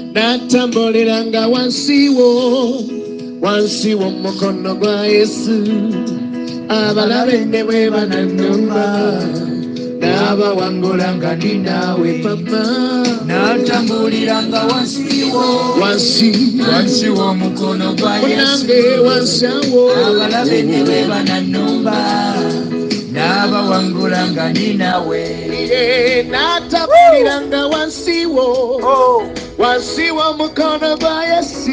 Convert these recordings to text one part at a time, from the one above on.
Natambuliranga wansi wo, wansi w'omukono gwa Yesu. Abalabe ne bwe banannumba, n'abawangula nga ndi naawe papa. Natambuliranga wansi wo, wansi, wansi w'omukono gwa Yesu. Munange wansi awo, abalabe ne bwe banannumba, n'abawangula nga ndi naawe. Ye, natambuliranga wansi wo, wansi w'omukono gwa Yesu.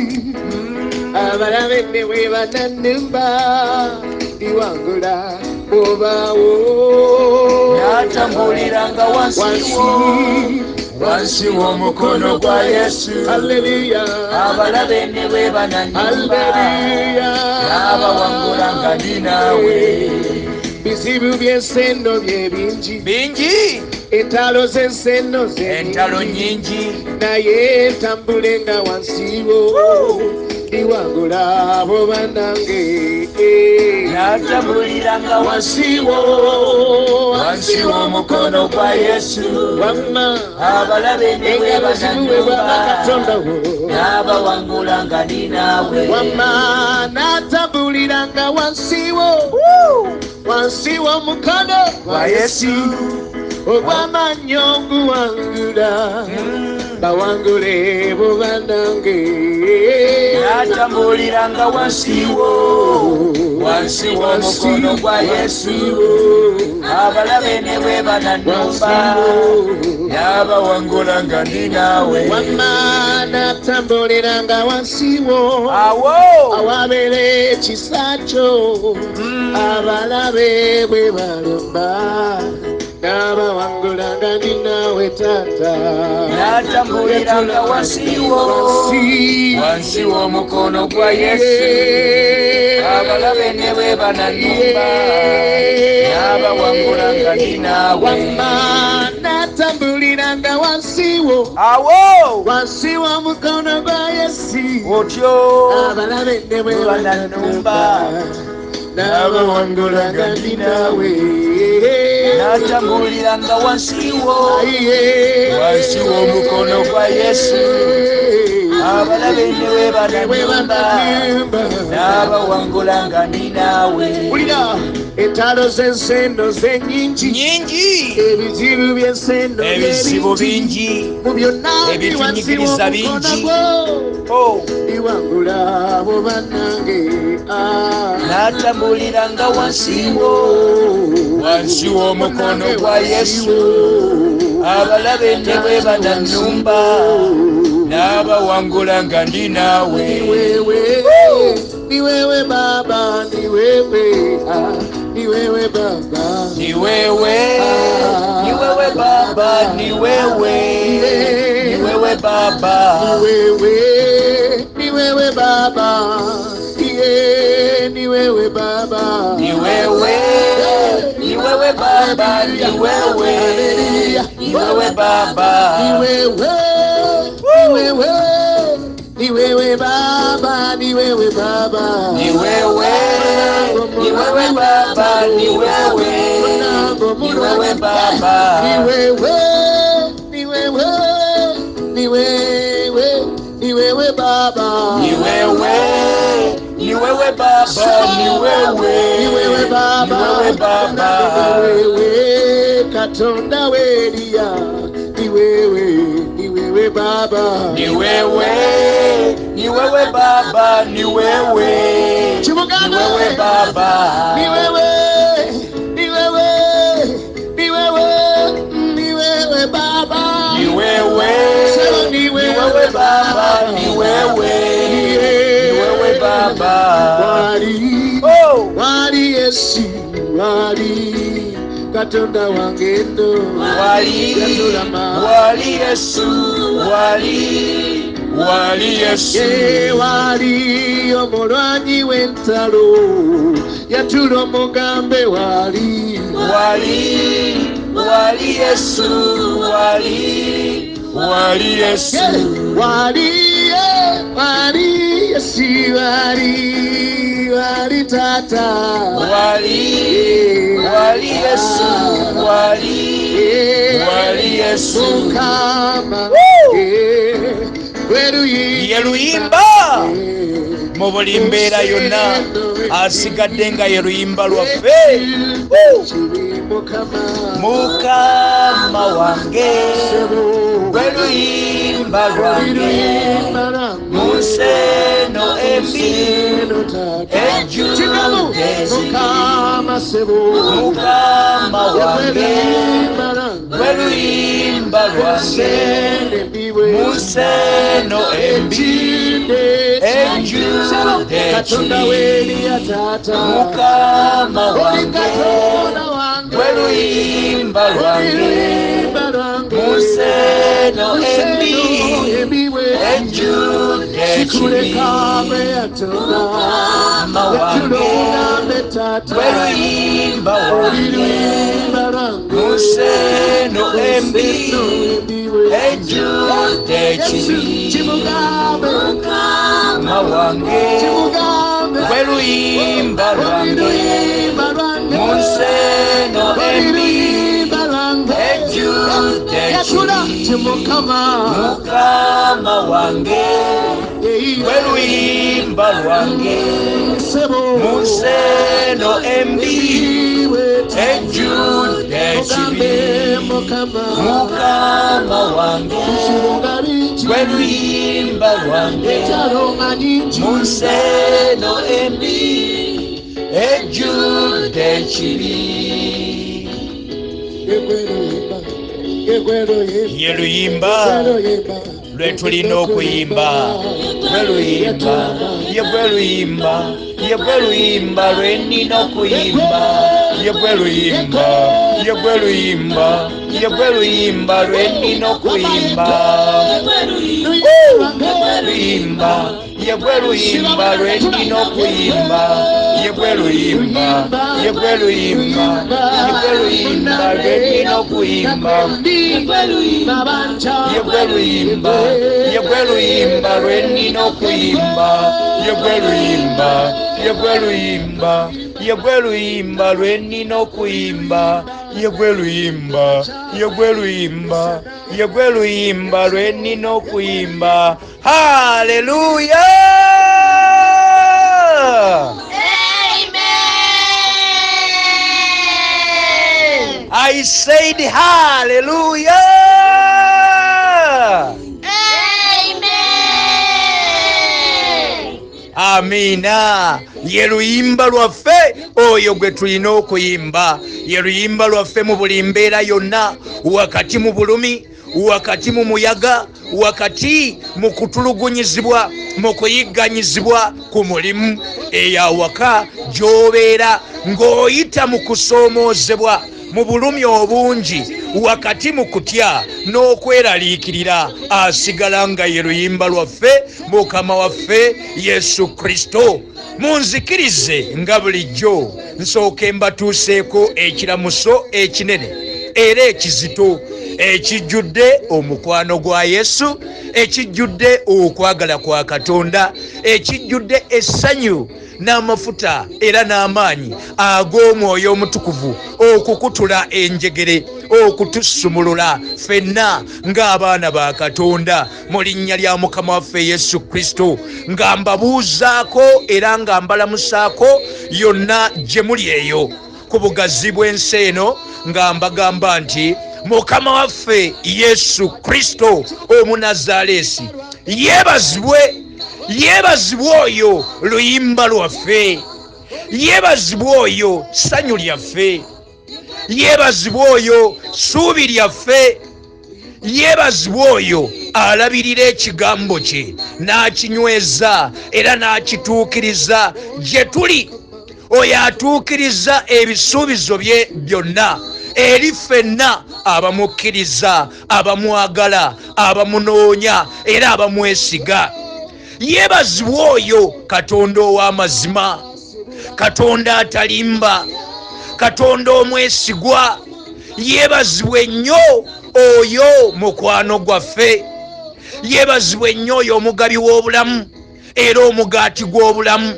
Abalabe ne bwe banannumba, ndiwangula bw'obaawo. Natambuliranga wansi wo, wansi w'omukono gwa Yesu. Haleluya. Abalabe ne bwe banannumba, Haleluya. n'abawangula nga ndi naawe. Bizibu by'ensi eno bye bingi, bingi, entalo z'ensi eno ze entalo nyingi, naye ntambule nga wansi wo, ndiwangula abo bannange. Natambuliranga wansi wo, wansi w'omukono gwa Yesu. Wamma abalabe ne bwe engalo zimuweebwa banannumba, Katonda wo. n'abawangula nga ndi naawe. Wamma natambuliranga wansi wo, wansi w'omukono gwa Yesu, ogw'amaanyi oguwangula, bawangule bo bannange. Natambuliranga wansi wo, wansi w'omukono gwa Yesu. Abalabe ne bwe banannumba, n'abawangula nga ndi naawe. Wamma natambuliranga wansi wo, awo awabeera ekisa kyo. Abalabe bwe balumba, n'abawangula nga ndi naawe taata. Natambuliranga wansi wo, wansi, wansi w'omukono gwa Yesu. Abalabe ne bwe banannumba, n'abawangula nga ndi naawe. Wamma natambuliranga wansi wo, awo wansi w'omukono gwa Yesu. Otyo abalabe ne bwe banannumba, n'abawangula nga ndi naawe. Natambuliranga wansi wo, Aye. wansi w'omukono gwa Yesu. Abalabe ne bwe banannumba, n'abawangula nga ndi naawe. Wulira entalo z'ensi eno ze nnyingi, nyingi, ebizibu by'ensi eno ebizibu bingi, bingi, mu byonna ndi wansi ebitunyigiriza w'omukono bingi. gwo, Oh. ndiwangula abo bannange. Ah. Natambuliranga wansi wo, wansi w'omukono gwa Yesu. Abalabe ne bwe banannumba, n'abawangula nga ndi naawe. Ni wewe, ni wewe baba, ni wewe, ah, ni wewe baba. Ni wewe, ni wewe baba, ni wewe, ni wewe baba. Ni wewe, ni wewe baba, yeah, ni wewe baba. Ni wewe, ni wewe baba, ni wewe, ni wewe baba. Ni wewe, ni wewe, ni wewe baba, ni wewe baba. Ni wewe, ni wewe baba, ni wewe, ni wewe baba. Ni wewe, ni wewe, ni wewe, ni wewe baba. Ni wewe, ni wewe baba, ni wewe, ni wewe baba, ni wewe baba. Ni wewe Katonda w'Eriya, ni wewe, ni wewe baba. Ni wewe, ni wewe baba, ni wewe, ni Chibuganda. wewe baba. Ni wewe, ni wewe, ni wewe, ni wewe baba. Ni wewe, Sema ni ni wewe. wewe baba, ni wewe, ni wewe baba. Wali, Oh, wali Yesu, wali Katonda wange ndo. Wali, Yatulama. wali Yesu, wali, wali Yesu. Ye wali omulwanyi w'entalo, yatula omugambe wali. Wali, wali Yesu, wali, wali Yesu. Ye, wali, ye, wali Yesu, wali, wali tata. Wali, wali Yesu, wali, Ye, wali Yesu. Mukama. Woo! Ye, Ye luyimba mu buli mbeera yonna, asigadde nga ye luyimba lwaffe. Mukama wange, gwe luyimba lwange mu nsi eno embi ejjudde. Mukama wange, gwe luyimba lwange mu nsi eno embi ejjudde ekibi. Mukama wange, gwe luyimba lwange mu nsi eno embi ejjudde ekibi. Mukama wange, gwe luyimba lwange mu nsi eno embi ejjudde ekibi. Mukama wange, gwe luyimba lwange mu nsi eno embi ejjudde ekibi. Mukama wange, gwe luyimba lwange mu nsi eno embi ejjudde ekibi. Mukama wange, gwe luyimba lwange mu nsi eno embi ejjudde ekibi. Ye luyimba lwe tulina okuyimba, gwe luyimba, ye gwe luyimba, ye gwe luyimba lwe nnina okuyimba, ye gwe luyimba, ye gwe luyimba, ye gwe luyimba lwe nnina okuyimba. Luyimba, ye gwe luyimba lwe nnina okuyimba, ye gwe luyimba, ye gwe luyimba, ye gwe luyimba lwe nnina okuyimba, ye gwe luyimba, ye gwe luyimba lwe nnina okuyimba, ye gwe luyimba, ye gwe luyimba, ye gwe luyimba lwe nnina okuyimba, ye gwe luyimba, ye gwe luyimba, ye gwe luyimba lwe nnina okuyimba. Haleluya! Amen. I said hallelujah. Amen. Amiina. Ye luyimba lwaffe oyo gwe tulina okuyimba, ye luyimba lwaffe mu buli mbeera yonna, wakati mu bulumi, wakati mu muyaga, wakati mu kutulugunyizibwa, mu kuyigganyizibwa ku mulimu, eyawaka gy'obeera, ng'oyita mu kusoomoozebwa, mu bulumi obungi, wakati mu kutya n'okweraliikirira, asigala nga ye luyimba lwaffe Mukama waffe Yesu Kristo. Munzikirize nga bulijjo nsooke mbatuuseeko ekiramuso ekinene era ekizito, ekijjudde omukwano gwa Yesu, ekijjudde okwagala kwa Katonda, ekijjudde essanyu n'amafuta era n'amaanyi ag'Omwoyo Omutukuvu okukutula enjegere, okutusumulula ffenna ng'abaana ba Katonda mu linnya lya Mukama waffe Yesu Kristo. Nga mbabuuzaako era nga mbalamusaako yonna gye muli eyo ku bugazi bw'ensi eno, nga mbagamba nti Mukama waffe Yesu Kristo Omunazaalesi yeebazibwe, yeebazibwe oyo luyimba lwaffe, yeebazibwe oyo ssanyu lyaffe, yeebazibwe oyo ssuubi lyaffe, yeebazibwe oyo alabirira ekigambo kye n'akinyweza era n'akituukiriza gye tuli, oyo atuukiriza ebisuubizo bye byonna eri ffenna abamukkiriza, abamwagala, abamunoonya era abamwesiga. Yeebazibwe oyo Katonda ow'amazima, Katonda atalimba, Katonda omwesigwa. Yeebazibwe nnyo oyo mukwano gwaffe, yeebazibwe nnyo oyo omugabi w'obulamu era omugaati gw'obulamu,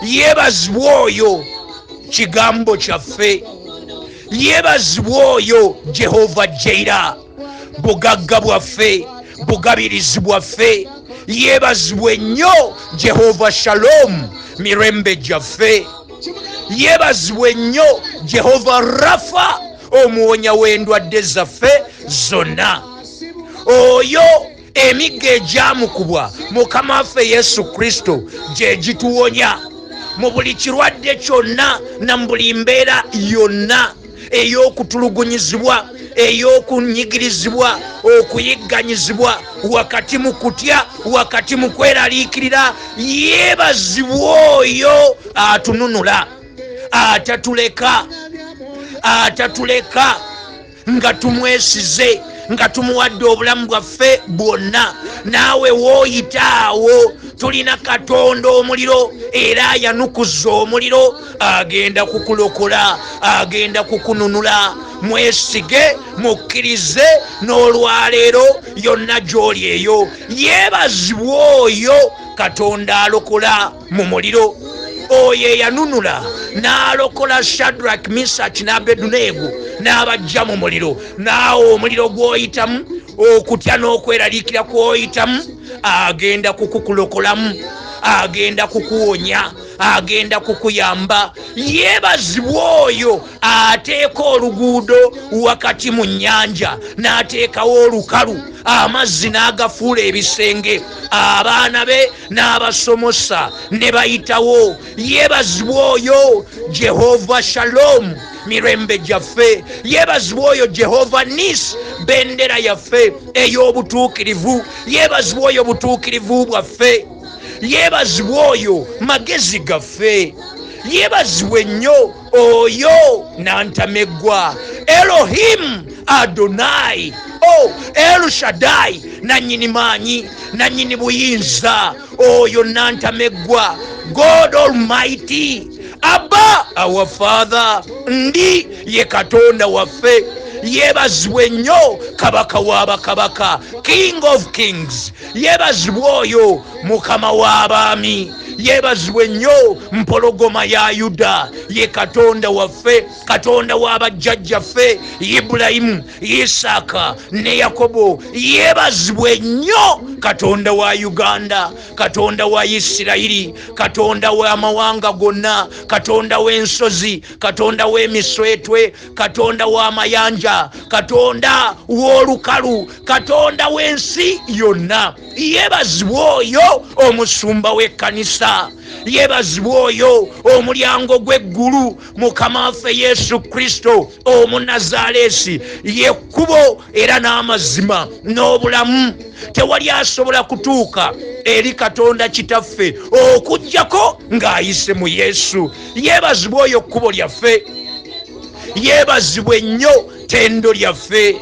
yeebazibwe oyo kigambo kyaffe, yeebazibwe oyo Jehova Jaira, bugagga bwaffe, Bugabirizi bwaffe. Yeebazibwe nnyo Jehova Shalom, mirembe gyaffe. Yeebazibwe nnyo Jehova Rafa, omuwonya w'endwadde zaffe zonna. Oyo emiggo egyamukubwa Mukama waffe Yesu Kristo gye gituwonya mu buli kirwadde kyonna na mu buli mbeera yonna ey'okutulugunyizibwa, ey'okunyigirizibwa, okuyigganyizibwa, wakati mu kutya, wakati mu kweraliikirira. Yeebazibwa oyo atununula, atatuleka, atatuleka nga tumwesize, nga tumuwadde obulamu bwaffe bwonna. Naawe wooyita awo, tulina Katonda omuliro, era ayanukuza omuliro, agenda kukulokola, agenda kukununula. Mwesige, mukkirize n'olwaleero yonna gy'oli eyo. Yeebazibwa oyo Katonda alokola mu muliro, oyo eyanunula n'alokola Shadrak, Misach ne Abeduneego n'abajja mu muliro. Naawe omuliro gw'oyitamu, okutya n'okweraliikira kw'oyitamu, agenda kukukulokolamu, agenda kukuwonya, agenda kukuyamba. Yeebazibwa oyo ateeka oluguudo wakati mu nnyanja, n'ateekawo olukalu, amazzi n'agafuula ebisenge, abaana be n'abasomosa ne bayitawo. Yeebazibwa oyo Jehova Shalom, mirembe gyaffe. Yeebazibwa oyo Jehova Nis, bendera yaffe ey'obutuukirivu. Yeebazibwa oyo butuukirivu bwaffe. Yeebazibwa oyo magezi gaffe. Yeebazibwe nnyo oyo nantameggwa, Elohim Adonai, o El Shaddai, nanyini maanyi, nanyini buyinza, oyo nantameggwa, God Almighty, Abba our Father, ndi ye Katonda waffe. Yeebazibwe nnyo Kabaka w'abakabaka, King of Kings. Yeebazibwe oyo Mukama w'abaami. Yeebazibwe nnyo Mpologoma ya Yuda. Ye Katonda waffe, Katonda w'abajjajjaffe Ibulayimu, Isaaka ne Yakobo. Yeebazibwe nnyo Katonda wa Uganda, Katonda wa Isirayiri, Katonda w'amawanga gonna, Katonda w'ensozi, Katonda w'emiswetwe, Katonda w'amayanja, Katonda w'olukalu, Katonda w'ensi yonna. Yeebazibwe oyo omusumba w'ekkanisa. Yeebazibwe oyo omulyango gw'eggulu, Mukama waffe Yesu Kristo Omunazaalesi. Yekkubo era n'amazima n'obulamu. Tewali asobola kutuuka eri Katonda Kitaffe okuggyako ng'ayise mu Yesu. Yeebazibwe oyo kkubo lyaffe. Yeebazibwe nnyo tendo lyaffe.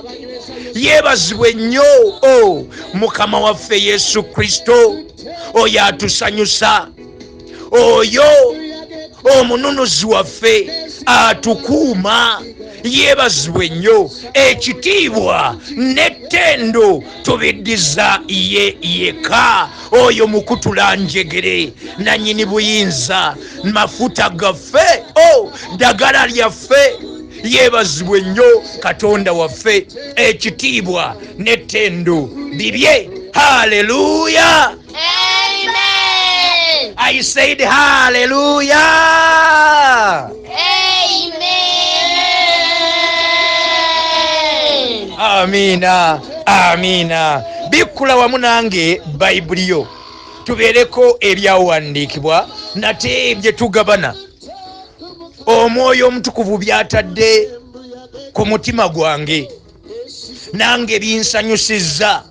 Yeebazibwe nnyo o Mukama waffe Yesu Kristo, oyo atusanyusa, oyo omununuzi waffe atukuuma. Yeebazibwe nnyo. Ekitiibwa n'ettendo tubiddiza ye yekka, oyo mukutula njegere, nanyini buyinza, mafuta gaffe, o ddagala lyaffe. Yeebazibwe nnyo Katonda waffe. Ekitiibwa n'ettendo bibye. Haleluya. Amen. I said hallelujah. Amen. Amiina, amiina. Bikkula wamu nange Bayibuli yo, tubeereko ebyawandiikibwa nate bye tugabana, Omwoyo Omutukuvu byatadde ku mutima gwange, nange binsanyusizza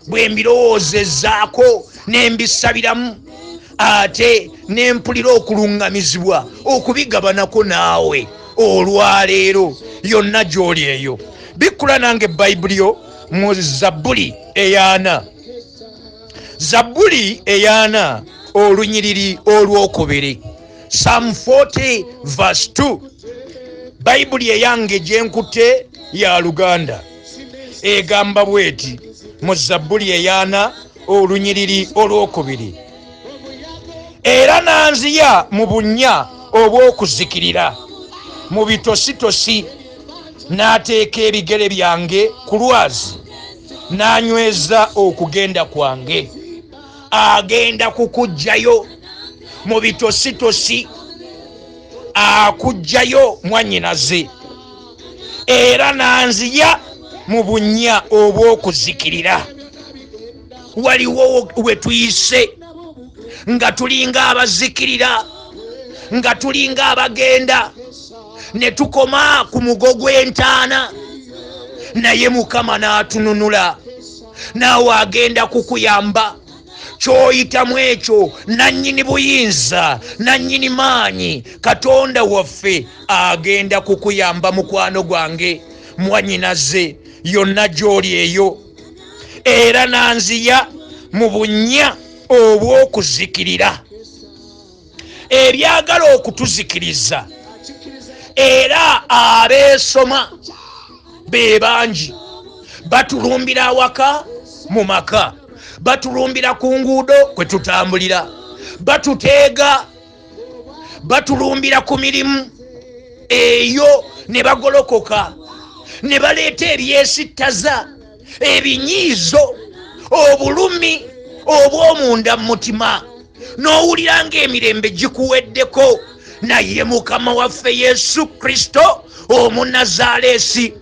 bwe mbirowoozezaako ne mbisabiramu, ate ne mpulira okuluŋŋamizibwa okubigabanako naawe olwaleero yonna gy'oli eyo. Bikkula nange Bayibuli yo mu Zabbuli eyaana, Zabbuli eyaana, olunyiriri olwokubiri, Psalm 40 verse 2. Bayibuli eyange gyenkutte ya Luganda, egamba bweti mu Zabbuli eyaana olunyiriri olwokubiri: "Era nanziya mu bunnya obw'okuzikirira, mu bitositosi, n'ateeka ebigere byange ku lwazi, N'anyweza okugenda kwange. Agenda kukuggyayo mu bitositosi, akuggyayo mwannyinaze, era n'anziya mu bunnya obw'okuzikirira. Waliwo we tuyise nga tulinga abazikirira, nga tulinga abagenda ne tukoma ku mugo gw'entaana, naye Mukama n'atununula. Naawe agenda kukuyamba ky'oyitamu ekyo. Nannyini buyinza, nannyini maanyi, Katonda waffe agenda kukuyamba, mukwano gwange, mwannyinaze, yonna gy'oli eyo. Era n'anziya mu bunnya obw'okuzikirira, ebyagala okutuzikiriza. Era abeesoma be bangi, batulumbira awaka mu maka, batulumbira ku nguudo kwe tutambulira, batuteega, batulumbira ku mirimu eyo, ne bagolokoka ne baleeta ebyesittaza, ebinyiizo, obulumi obw'omunda mu mutima, n'owulira ng'emirembe gikuweddeko. Naye Mukama waffe Yesu Kristo Omunazaaleesi,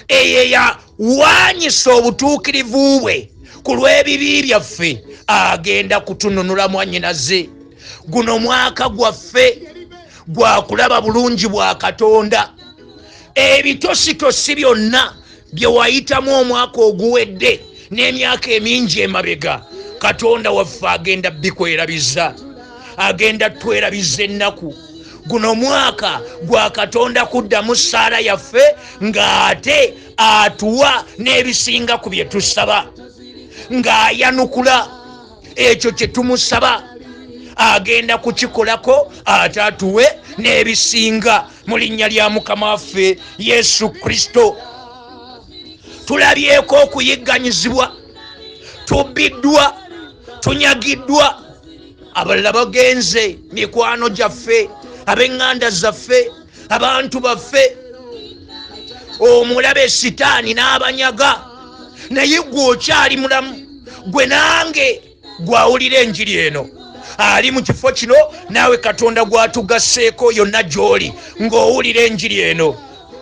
eyo yawaanyisa obutuukirivu bwe ku lw'ebibi byaffe, agenda kutununula, mwannyinaze. Guno mwaka gwaffe gwakulaba bulungi bwa Katonda. Ebitositosi byonna bye wayitamu omwaka oguwedde n'emyaka emingi emabega, Katonda waffe agenda bikwerabiza, agenda twerabiza ennaku. Guno mwaka gwa Katonda kuddamu ssaala yaffe, ng'ate atuwa n'ebisinga ku bye tusaba, ng'ayanukula ekyo kye tumusaba, agenda kukikolako ate atuwe n'ebisinga mu linnya lya Mukama waffe Yesu Kristo. Tulabyeko okuyigganyizibwa, tubbiddwa, tunyagiddwa, abalala bagenze, mikwano gyaffe, ab'eŋŋanda zaffe, abantu baffe, omulabe Sitaani n'abanyaga. Naye gwe okyali mulamu, gwe nange gwawulira enjiri eno ali mu kifo kino, naawe Katonda gwatugasseeko yonna gy'oli ng'owulira enjiri eno,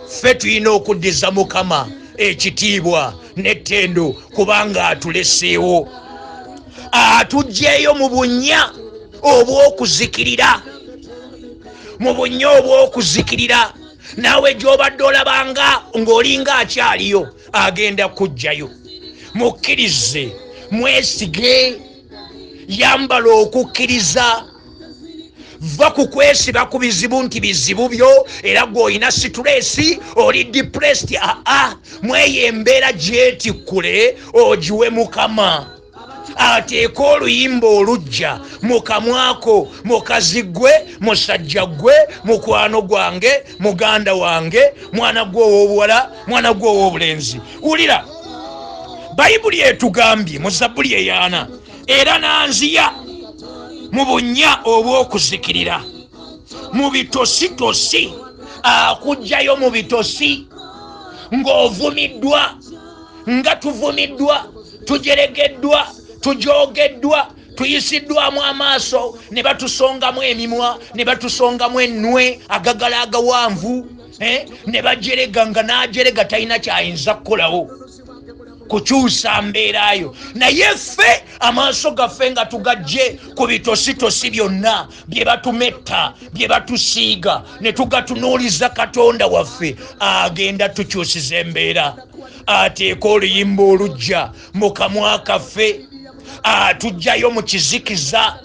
ffe tulina okuddiza Mukama ekitiibwa n'ettendo, kubanga atuleseewo, atuggyeeyo mu bunnya obw'okuzikirira, mu bunnya obw'okuzikirira. Naawe gy'obadde olabanga ng'olinga akyaliyo, agenda kuggyayo. Mukkirize, mwesige, yambala okukkiriza. Va ku kwesiba ku bizibu nti bizibu byo, era gwe olina stress, oli depressed. Aa, mweyo embeera gyetikkule, ogiwe Mukama, ateeke oluyimba olujja mu kamwako. Mukazi gwe, musajja gwe, mukwano gwange, muganda wange, mwana gwe ow'obuwala, mwana gwe ow'obulenzi, wulira Bayibuli etugambye mu Zabbuli eyaana: "Era nanziya mu bunnya obw'okuzikirira, mu bitositosi." Akuggyayo mu bitosi ng'ovumiddwa, nga tuvumiddwa, tujeregeddwa, tujogeddwa, tuyisiddwamu amaaso, ne batusongamu emimwa, ne batusongamu ennwe, agagala agawanvu, ne bajerega, nga n'ajerega talina kyayinza kukolawo kukyusa mbeerayo. Naye ffe amaaso gaffe nga tugajje ku bitositosi byonna bye batumetta, bye batusiiga, ne tugatunuuliza Katonda waffe, agenda tukyusiza embeera, ateeka oluyimba olujja mu kamwa kaffe, atugjayo mu kizikiza,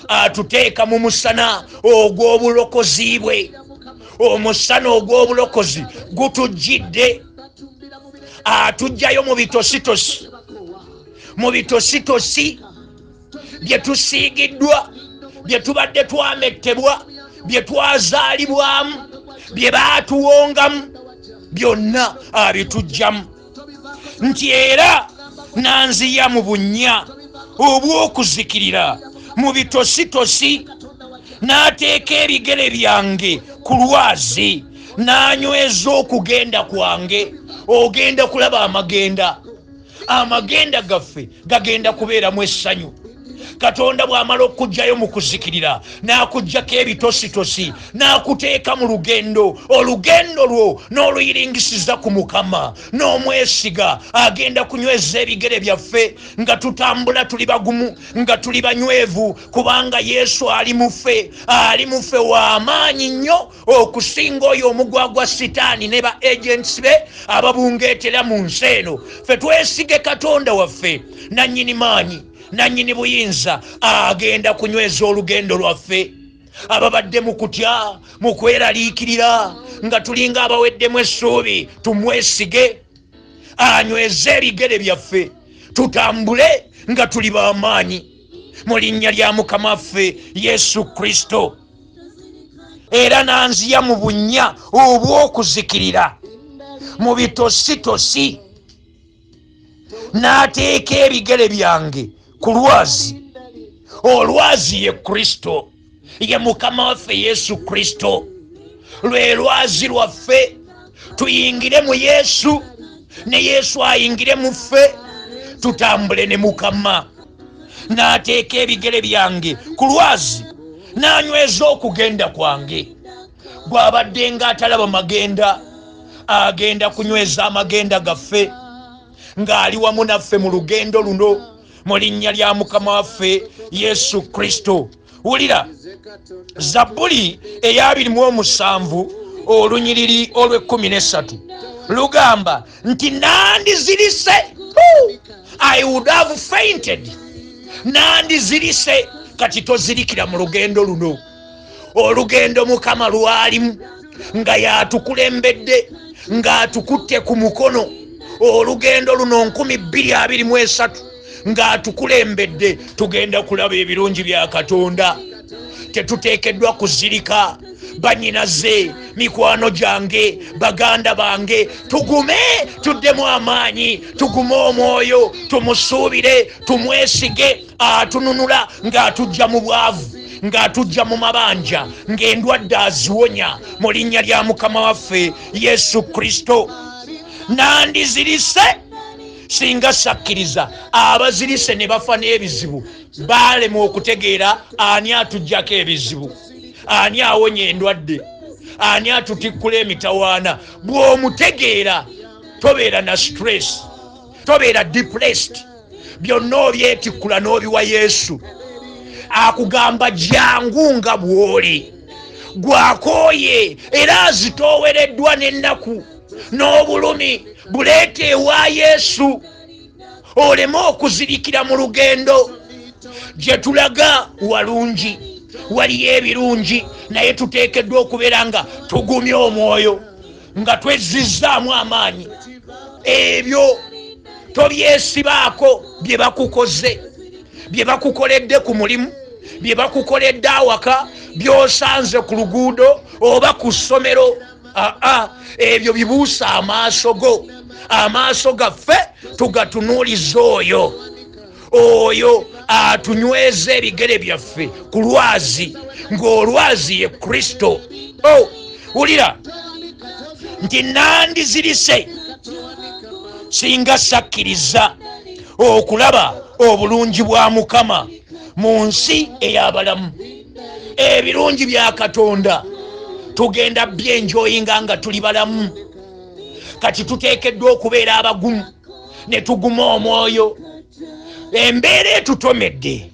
atuteeka mu musana ogw'obulokozi bwe. Omusana ogw'obulokozi gutujjidde. Atugjayo mu bitositosi, mu bitositosi bye tusiigiddwa, bye tubadde twamettebwa, bye twazaalibwamu, bye baatuwongamu, byonna abitugjamu. Nti era nanziya mu bunnya obw'okuzikirira, mu bitositosi, n'ateeka ebigere byange ku lwazi, n'anyweza okugenda kwange. Ogenda kulaba amagenda. Amagenda gaffe gagenda kubeeramu essanyu. Katonda bw'amala okukugjayo mu kuzikirira, n'akuggyako ebitositosi, n'akuteeka mu lugendo, olugendo lwo n'oluyiringisiza ku Mukama n'omwesiga, agenda kunyweza ebigere byaffe nga tutambula tuli bagumu, nga tuli banywevu, kubanga Yesu ali mu ffe. Ali mu ffe w'amaanyi nnyo okusinga oyo omugwagwa Sitaani ne ba agents be ababungeetera mu nsi eno. Ffe twesige Katonda waffe, nannyini maanyi, nannyini buyinza, agenda kunyweza olugendo lwaffe. Ababadde mu kutya, mu kweraliikirira, nga tulinga abaweddemu essuubi, tumwesige anyweze ebigere byaffe, tutambule nga tuli b'amaanyi mu linnya lya Mukama waffe Yesu Kristo. Era nanziya mu bunnya obw'okuzikirira, mu bitositosi, n'ateeka ebigere byange ku lwazi. Olwazi ye Kristo, ye Mukama waffe Yesu Kristo, lwe lwazi lwaffe. Tuyingire mu Yesu, ne Yesu ayingire mu ffe, tutambule ne Mukama. N'ateeka ebigere byange ku lwazi, n'anyweza okugenda kwange. Bw'abadde nga atalaba magenda, agenda kunyweza amagenda gaffe ng'ali wamu naffe mu lugendo luno, mu linnya lya Mukama waffe Yesu Kristo. Wulira Zabbuli eya 27, olunyiriri olw'e13, lugamba nti, "Nandizirise." I would have fainted, nandizirise. Kati tozirikira mu lugendo luno, olugendo Mukama lwalimu nga yatukulembedde, ng'atukutte ku mukono. Olugendo luno 2023 ng'atukulembedde, tugenda kulaba ebirungi bya Katonda. Tetuteekeddwa kuzirika. Banyinaze, mikwano gyange, baganda bange, tugume, tuddemu amaanyi, tugume omwoyo, tumusuubire, tumwesige atununula ng'atujja mu bwavu, ng'atujja mu mabanja, ng'endwadde aziwonya, mu linnya lya Mukama waffe Yesu Kristo. Nandizirise singa sakkiriza. Abazirise ne bafa n'ebizibu baalema okutegeera ani atuggyako ebizibu, ani awonya endwadde, ani atutikkula emitawaana. Bw'omutegeera, tobeera na stress, tobeera depressed. Byonna obyetikkula n'obiwa Yesu. Akugamba, "Jangu nga bw'oli, gwakooye era azitoowereddwa n'ennaku n'obulumi, buleeta ewa Yesu, oleme okuzirikira mu lugendo." Gye tulaga walungi, waliyo ebirungi, naye tuteekeddwa okubeera nga tugumye omwoyo, nga twezizzaamu amaanyi. Ebyo tobyesibaako, bye bakukoze, bye bakukoledde ku mulimu, bye bakukoledde awaka, by'osanze ku luguudo oba ku ssomero. Aa, ebyo bibuusa amaaso go. Amaaso gaffe tugatunuuliza oyo atunyweza ebigere byaffe ku lwazi, ng'olwazi ye Kristo. O wulira nti, "Nandizirise singa sakkiriza okulaba obulungi bwa Mukama mu nsi ey'abalamu." Ebirungi bya Katonda tugenda byenjoyinga nga tuli balamu. Kati tuteekeddwa okubeera abagumu ne tuguma omwoyo. Embeera etutomedde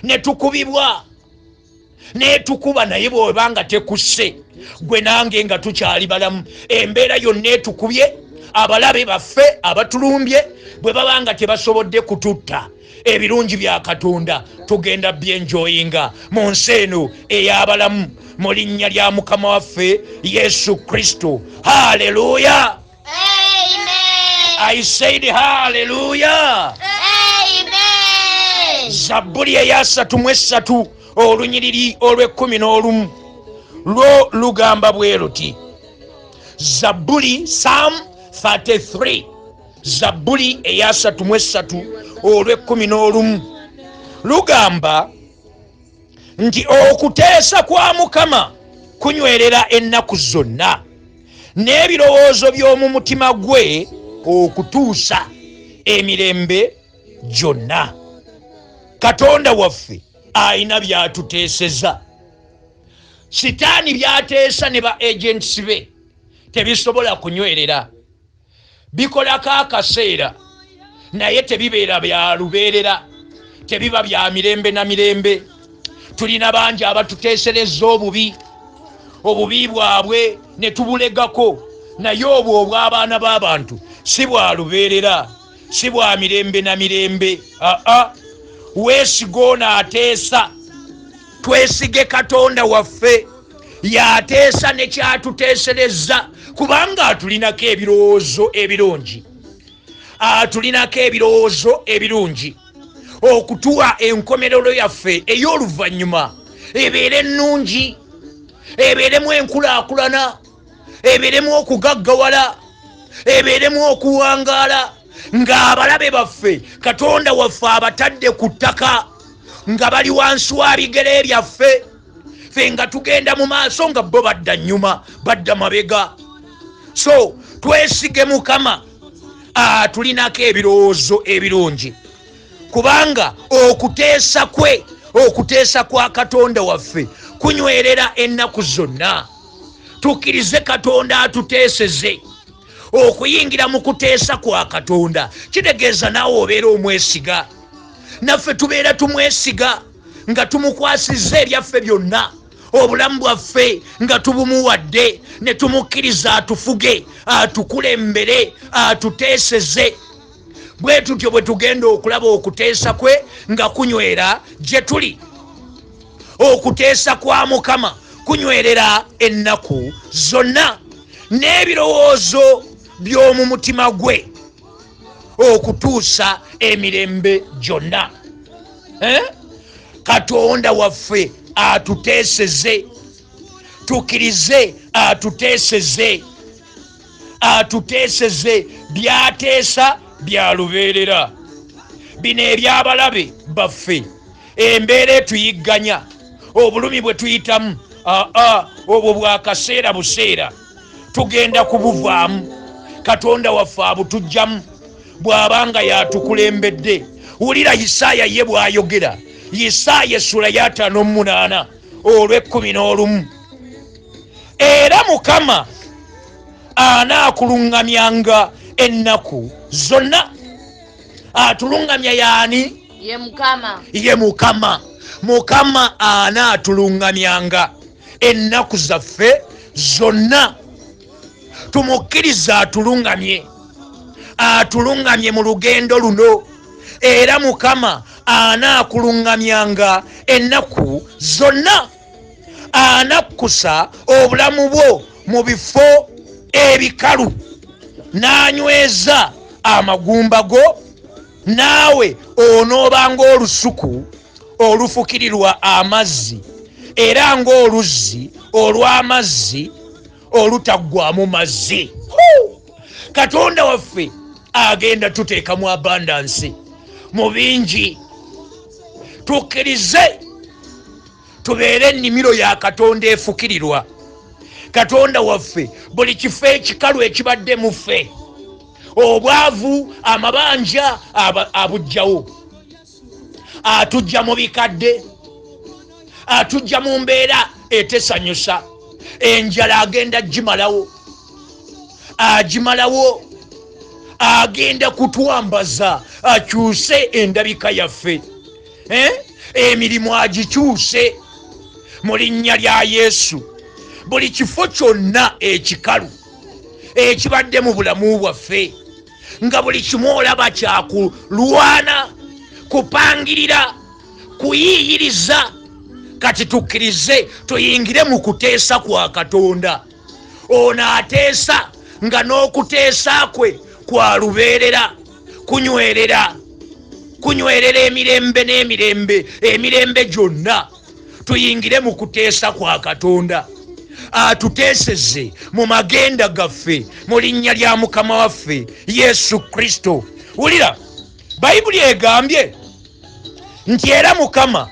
ne tukubibwa netukuba, naye bweba nga tekusse gwe nange nga tukyali balamu, embeera yonna etukubye, abalabe baffe abatulumbye bwe baba nga tebasobodde kututta, ebirungi bya Katonda tugenda byenjoyinga mu nsi eno ey'abalamu, mu linnya lya Mukama waffe Yesu Kristo. Haleluya! Amen. I said haleluya! Amen. Zabbuli eya 33, olunyiriri olw'e11 lwo lugamba bwe luti. Zabbuli, Psalm 33, Zabbuli eya 33, olw'e11 lugamba nti, "Okuteesa kwa Mukama kunywerera ennaku zonna, n'ebirowoozo by'omu mutima gwe okutuusa." Emirembe gyonna. Katonda waffe alina byatuteeseza. Sitaani byateesa ne ba agents be tebisobola kunywerera. Bikolako akaseera naye tebibeera bya lubeerera, tebiba bya mirembe na mirembe. Tulina bangi abatuteeserezza obubi, obubi bwabwe ne tubulegako, naye obwo obw'abaana b'abantu si bwa lubeerera, si bwa mirembe na mirembe. Aa, weesiga ono ateesa. Twesige Katonda waffe, yateesa ne kyatuteeserezza, kubanga atulinako ebirowoozo ebirungi, atulinako ebirowoozo ebirungi okutuwa enkomerero yaffe ey'oluvannyuma ebeere ennungi, ebeeremu enkulaakulana, ebeeremu okugaggawala, ebeeremu okuwangaala, ng'abalabe baffe Katonda waffe abatadde ku ttaka, nga bali wansi wa bigere byaffe, ffe nga tugenda mu maaso nga bo badda nnyuma, badda mabega. So twesige Mukama atulinako ebirowoozo ebirungi, kubanga okuteesa kwe, okuteesa kwa Katonda waffe kunywerera ennaku zonna. Tukkirize Katonda atuteeseze. Okuyingira mu kuteesa kwa Katonda kitegeeza naawe obeera omwesiga, naffe tubeera tumwesiga nga tumukwasizza ebyaffe byonna, obulamu bwaffe nga tubumuwadde, ne tumukkiriza atufuge, atukulembere, atuteeseze. Bwe tutyo bwe tugenda okulaba okuteesa kwe nga kunywera gye tuli. Okuteesa kwa Mukama kunywerera ennaku zonna, n'ebirowoozo by'omu mutima gwe okutuusa emirembe gyonna. Katonda waffe atuteeseze, tukkirize atuteeseze, atuteeseze. Byateesa bya lubeerera. Bino ebyabalabe baffe, embeera etuyigganya, obulumi bwe tuyitamu, aa, obwo bwakaseera buseera, tugenda kubuvaamu. Katonda waffe abutujjamu bw'abanga yatukulembedde. Wulira Isaaya ye bw'ayogera, Isaaya essula ya 58 olw'ekumi n'olumu: era Mukama anaakuluŋŋamyanga ennaku zonna. Atuluŋŋamya yaani? Ye Mukama. Ye Mukama. Mukama anaatuluŋŋamyanga ennaku zaffe zonna. Tumukkiriza atuluŋŋamye, atuluŋŋamye mu lugendo luno. Era Mukama anaakuluŋŋamyanga ennaku zonna, anakkusa obulamu bwo mu bifo ebikalu, n'anyweza amagumba go. Naawe onooba ng'olusuku olufukirirwa amazzi, era ng'oluzzi olw'amazzi olutaggwamu mazzi. Katonda waffe agenda tuteekamu abundance mu bingi. Tukkirize tubeere ennimiro ya Katonda efukirirwa. Katonda waffe buli kifo ekikalu ekibadde mu ffe, obwavu, amabanja, abujjawo, atujja mu bikadde, atujja mu mbeera etesanyusa. Enjala agenda gimalawo, agimalawo. Agenda kutwambaza, akyuse endabika yaffe, Emirimu agikyuse mu linnya lya Yesu. Buli kifo kyonna ekikalu ekibadde mu bulamu bwaffe, nga buli kimu olaba kyakulwana, kupangirira, kuyiiyiriza, kati tukkirize tuyingire mu kuteesa kwa Katonda. Ono ateesa nga n'okuteesa kwe kwa lubeerera, kunywerera, kunywerera emirembe n'emirembe, emirembe gyonna. Tuyingire mu kuteesa kwa Katonda, atuteeseze mu magenda gaffe mu linnya lya Mukama waffe Yesu Kristo. Wulira, Bayibuli egambye nti era Mukama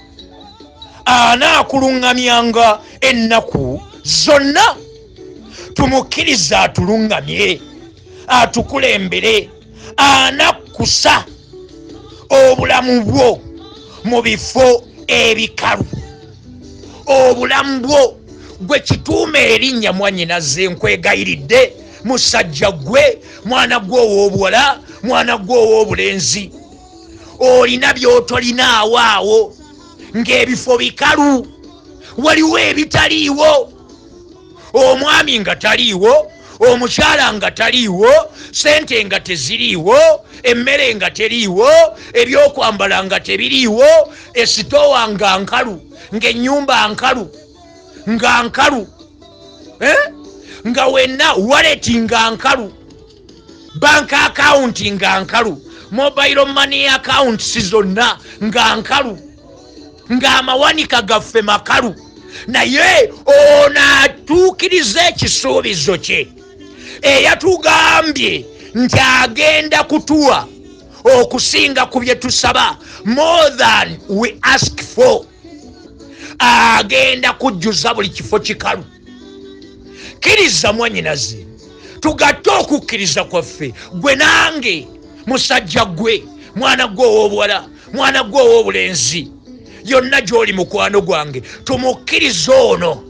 anaakuluŋŋamyanga ennaku zonna. Tumukkirize atuluŋŋamye, atukulembere. Anakkusa Alikkusa obulamu bwo mu bifo ebikalu. Obulamu bwo gwe kituuma erinnya, mwanyinaze, nkwegayiridde, musajja gwe, mwana gwe ow'obuwala, mwana gwe ow'obulenzi, olina byotolinaawo awo ng'ebifo bikalu, waliwo ebitaliiwo, omwami nga taliiwo, omukyala nga taliiwo, sente nga teziriiwo, emmere nga teriiwo, ebyokwambala nga tebiriiwo, esitowa nga nkalu, ng'ennyumba nkalu, nga nkalu, eh? Nga wenna wallet nga nkalu, bank account nga nkalu, mobile money accounts zonna nga nkalu, ng'amawanika gaffe makalu. Naye ono atuukiriza ekisuubizo kye eyatugambye nti agenda kutuwa okusinga ku bye tusaba, more than we ask for. Agenda kujjuza buli kifo kikalu. Kkiriza, mwanyinaze, tugatte okukkiriza kwaffe, gwe nange, musajja gwe, mwana gwe ow'obuwala, mwana gwe ow'obulenzi, yonna gy'oli, mukwano gwange, tumukkirize ono.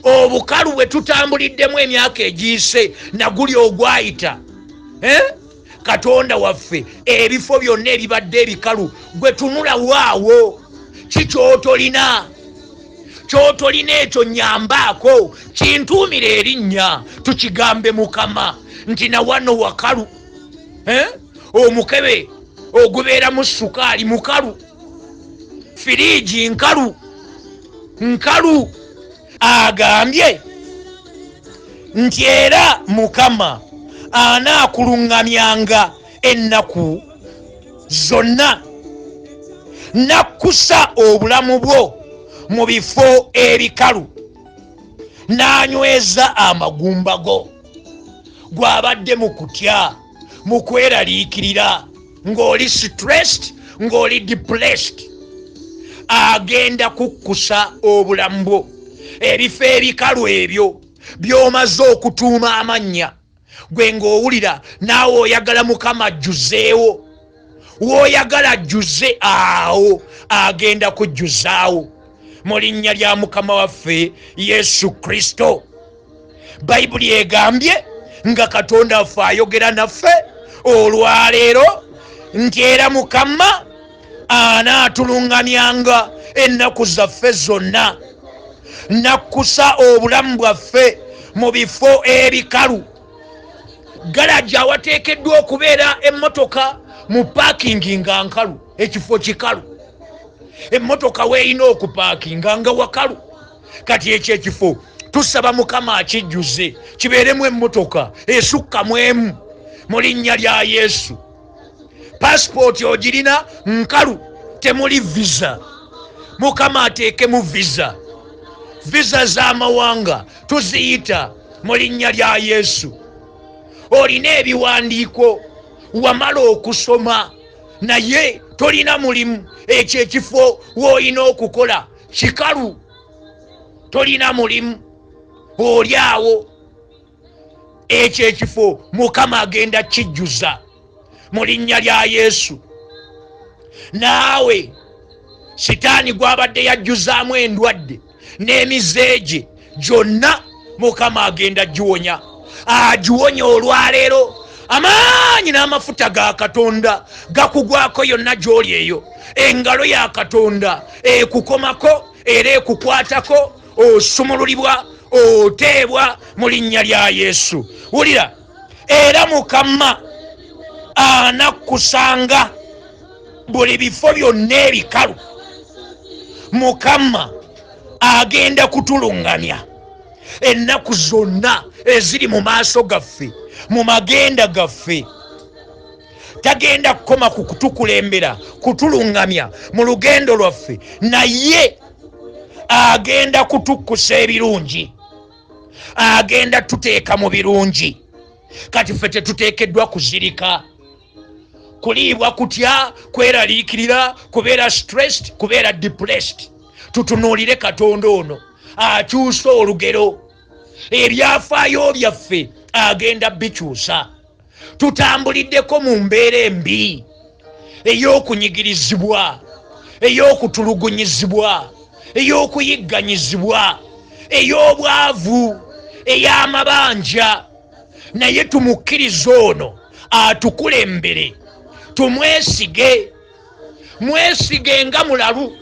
Obukalu bwe tutambuliddemu emyaka egiyise naguli ogwayita, eh? Katonda waffe, ebifo byonna ebibadde ebikalu, gwe tunulawaawo, kikyotolina, kyotolina ekyo nyambaako kintuumira erinnya, tukigambe Mukama nti nawano wakalu, eh? Omukebe ogubeeramu sukaali mukalu, firiigi nkalu nkalu. Agambye nti era Mukama anaakuluŋŋamyanga ennaku zonna, nakkusa obulamu bwo mu bifo ebikalu, n'anyweza amagumba go. Gwabadde mu kutya, mu kweraliikirira, ng'oli stressed, ng'oli depressed, agenda kukkusa obulamu bwo. Ebifo ebikalu ebyo by'omaze okutuuma amannya, gwe ng'owulira naawe oyagala Mukama ajjuzeewo, w'oyagala ajjuze awo, agenda kujjuzaawo mu linnya lya Mukama waffe Yesu Kristo. Bayibuli egambye nga Katonda waffe ayogera naffe olwaleero nti era Mukama anaatulungamyanga ennaku zaffe zonna, nakkusa obulamu bwaffe mu bifo ebikalu. Galagi awateekeddwa okubeera emmotoka mu parking nga nkalu, ekifo kikalu, emmotoka weerina okupaakinga nga wakalu. Kati ekyo ekifo tusaba Mukama akijjuze, kibeeremu emmotoka esukkamu emu mu linnya lya Yesu. Pasipooti ogirina, nkalu, temuli visa, Mukama ateekemu visa. Visa z'amawanga tuziyita mu linnya lya Yesu. Olina ebiwandiiko, wamala okusoma, naye tolina mulimu, ekyo ekifo w'olina okukola kikalu, tolina mulimu, oli awo, ekyo ekifo Mukama agenda kijjuza mu linnya lya Yesu. Naawe Sitaani gwabadde yajjuzaamu endwadde n'emize gye gyonna, Mukama agenda giwonya, agiwonya olwaleero. Amaanyi n'amafuta ga Katonda gakugwako yonna gy'oli eyo, engalo ya Katonda ekukomako era ekukwatako, osumululibwa, oteebwa mu linnya lya Yesu. Wulira, era Mukama anakkusanga buli bifo byonna ebikalu. Mukama agenda kutulungamya ennaku zonna eziri mu maaso gaffe, mu magenda gaffe. Tagenda kukoma ku kutukulembera, kutulungamya mu lugendo lwaffe, naye agenda kutukkusa ebirungi, agenda tuteeka mu birungi. Kati ffe tetuteekeddwa kuzirika, kuliibwa kutya, kweraliikirira, kubeera stressed, kubeera depressed. Tutunuulire Katonda ono akyusa olugero. Ebyafaayo byaffe agenda bikyusa. Tutambuliddeko mu mbeera embi ey'okunyigirizibwa, ey'okutulugunyizibwa, ey'okuyigganyizibwa, ey'obwavu, ey'amabanja, naye tumukkirize ono atukulembere, tumwesige. Mwesige nga mulalu,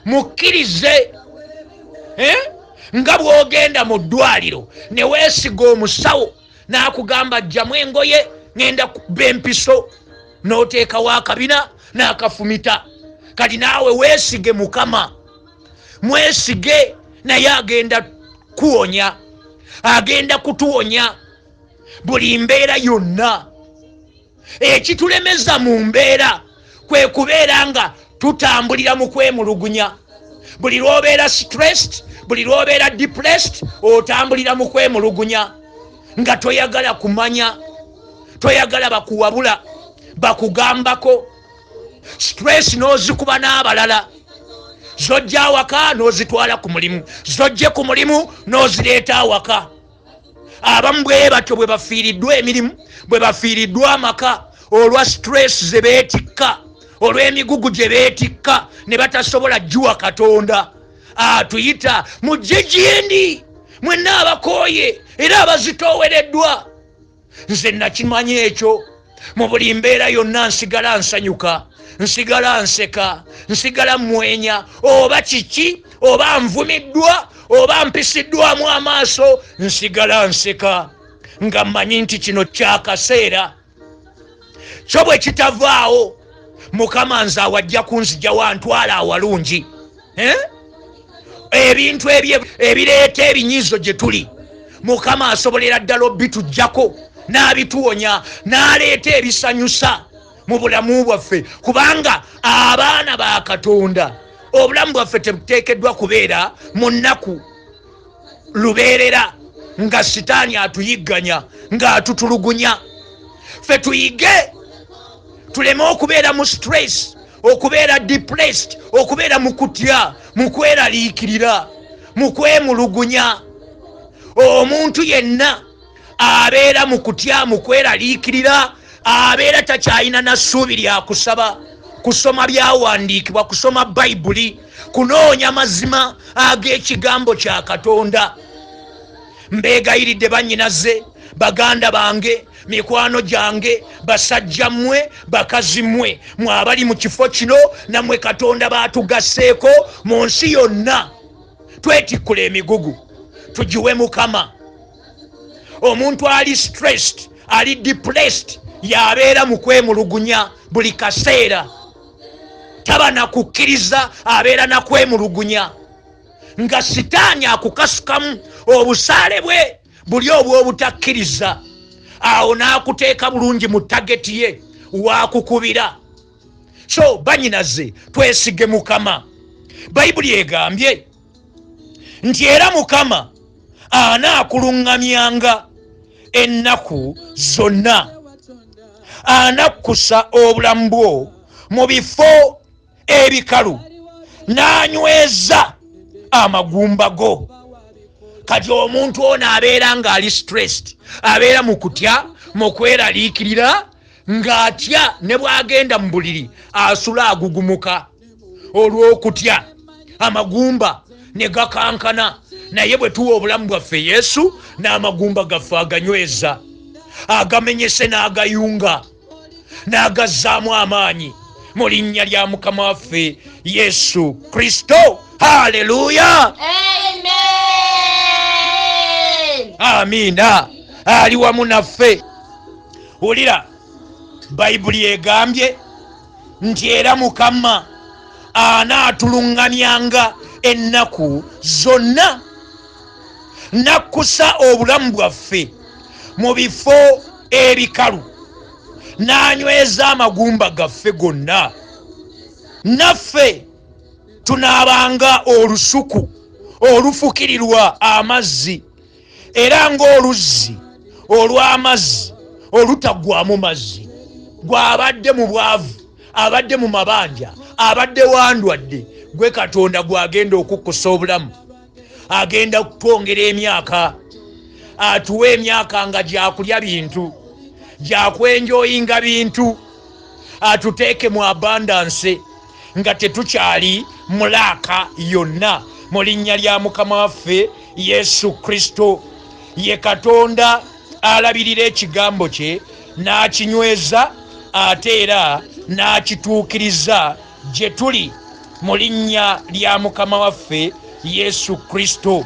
mukkirize nga bw'ogenda mu ddwaliro ne weesiga omusawo n'akugamba jjamu engoye ŋŋenda kuba empiso, n'oteekawo akabina n'akafumita. Kati naawe weesige Mukama, mwesige, naye agenda kuwonya, agenda kutuwonya buli mbeera yonna. Ekitulemeza mu mbeera kwe kubeera nga tutambulira mu kwemulugunya. Buli lw'obeera stressed, buli lw'obeera depressed, otambulira mu kwemulugunya nga toyagala kumanya, toyagala bakuwabula, bakugambako. Stress n'ozikuba n'abalala, zojja awaka n'ozitwala ku mulimu, zojje ku mulimu n'ozireeta awaka. Abamu bwe batyo bwe bafiiriddwa emirimu, bwe bafiiriddwa amaka, olwa stress ze beetikka, olw'emigugu gye beetikka ne batasobola jjuwa Katonda. Atuyita mujje gyendi mwenna abakooye era abazitoowereddwa. Nze nakimanya ekyo, mu buli mbeera yonna nsigala nsanyuka, nsigala nseka, nsigala mmwenya, oba kiki, oba nvumiddwa, oba mpisiddwamu amaaso, nsigala nseka nga mmanyi nti kino kyakaseera. Kyo bwe kitavaawo, Mukama nze awajja kunzijawo antwala awalungi. Ebintu ebyo ebireeta ebinyiizo gye tuli, Mukama asobolera ddala obituggyako n'abituwonya, n'aleeta ebisanyusa mu bulamu bwaffe, kubanga abaana ba Katonda obulamu bwaffe tebuteekeddwa kubeera mu nnaku lubeerera nga sitaani atuyigganya, ng'atutulugunya. Ffe tuyige tuleme okubeera mu stress, okubeera depressed, okubeera mu kutya, mu kweraliikirira, mu kwemulugunya. Omuntu yenna abeera mu kutya, mu kweraliikirira, abeera takyalina na ssuubi lya kusaba, kusoma byawandiikibwa, kusoma Bayibuli, kunoonya mazima ag'ekigambo kya Katonda. Mbeegayiridde bannyinaze, baganda bange, mikwano gyange, basajja mmwe, bakazi mmwe, mwe abali mu kifo kino, nammwe Katonda baatugasseeko mu nsi yonna, twetikkula emigugu tugiwe Mukama. Omuntu ali stressed, ali depressed, yabeera mu kwemulugunya buli kaseera, taba na kukkiriza, abeera na kwemulugunya nga sitaani akukasukamu obusaale bwe buli obw'obutakkiriza, awo n'akuteeka bulungi mu tageti ye waakukubira. So banyinaze, twesige Mukama. Bayibuli egambye nti era Mukama anaakuluŋŋamyanga ennaku zonna, anakkusa obulamu bwo mu bifo ebikalu, n'anyweza amagumba go. Kati omuntu ono abeera ng'ali stressed, abeera mu kutya, mu kweraliikirira, ng'atya ne bw'agenda mu buliri asula agugumuka olw'okutya, amagumba ne gakankana. Naye bwe tuwa obulamu bwaffe Yesu, n'amagumba gaffe aganyweza, agamenyese n'agayunga n'agazzaamu amaanyi mu linnya lya Mukama waffe Yesu Kristo. Haleluya, amiina. Ali wamu naffe. Wulira, Bayibuli egambye nti era Mukama anaatuluŋŋamyanga ennaku zonna, nakkusa obulamu bwaffe mu bifo ebikalu, n'anyweza amagumba gaffe gonna. Naffe tunaabanga olusuku olufukirirwa amazzi, era ng'oluzzi olw'amazzi olutaggwamu mazzi. Gw'abadde mu bwavu, abadde mu mabanja, abadde wandwadde, gwe Katonda gw'agenda okukkusa obulamu, agenda kutwongera emyaka, atuwe emyaka nga gyakulya bintu, Gyakwenjoyinga bintu, atuteeke mu abundance nga tetukyali mulaaka yonna, mu linnya lya Mukama waffe Yesu Kristo. Ye Katonda alabirira ekigambo kye n'akinyweza, ate era n'akituukiriza gye tuli, mu linnya lya Mukama waffe Yesu Kristo.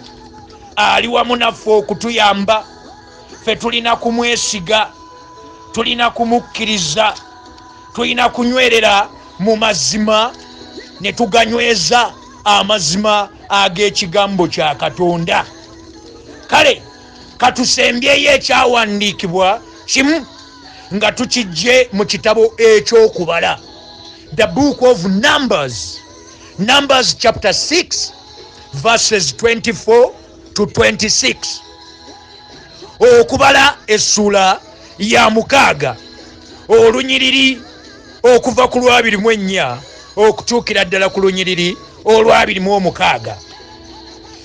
Ali wamu naffe okutuyamba. Ffe tulina kumwesiga, tulina kumukkiriza, tulina kunywerera mu mazima ne tuganyweza amazima ag'ekigambo kya Katonda. Kale katusembyeyo ekyawandiikibwa kimu nga tukijje mu kitabo eky'Okubala, the book of Numbers, Numbers chapter 6 verses 24 to 26. Okubala essuula ya 6, olunyiriri okuva ku lw24 okutuukira ddala ku lunyiriri olw26.